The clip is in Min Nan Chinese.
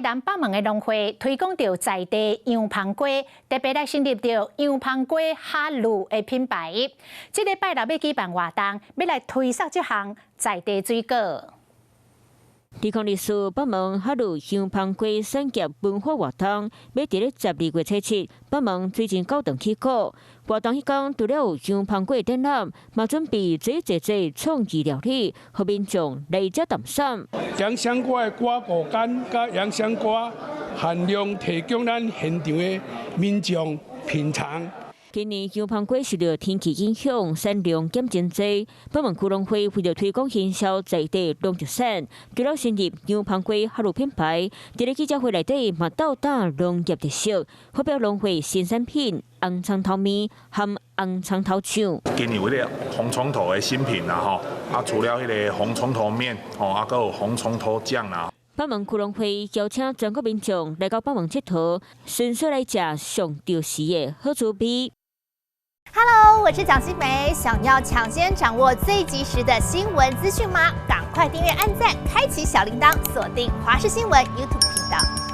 南北門的農會推廣著在地洋芳瓜，特別來成立著洋芳瓜哈魯的品牌。這禮拜六欲舉辦活動，欲來推銷這項在地水果。2024北門哈魯香芳瓜產業文化活動，欲佇咧12月初7，北門水晶教堂起鼓。活動彼工除了有香芳瓜展覽，嘛準備濟濟濟創意料理，予民眾來遮探索。洋香瓜的瓜果乾佮洋香瓜限量提供咱現場的民眾品嘗。今年香芳瓜受著天氣影響，產量減真濟。北門區農會為著推廣行銷在地農特產，除了成立香芳瓜哈魯品牌，佇咧記者會內底嘛鬥打農業特色，發表農會新產品紅蔥頭麵和紅蔥頭醬。今年有彼個紅蔥頭的新品啦吼，啊除了彼个紅蔥頭麵，吼啊閣有紅蔥頭醬啦。北門區農會邀請全國民眾來到北門𨑨迌，順勢來食上著時的好滋味。 Hello，我是蔣新梅。想要搶先掌握最及時的新聞資訊嗎？趕快訂閱、按讚、開啟小鈴鐺，鎖定華視新聞 YouTube 頻道。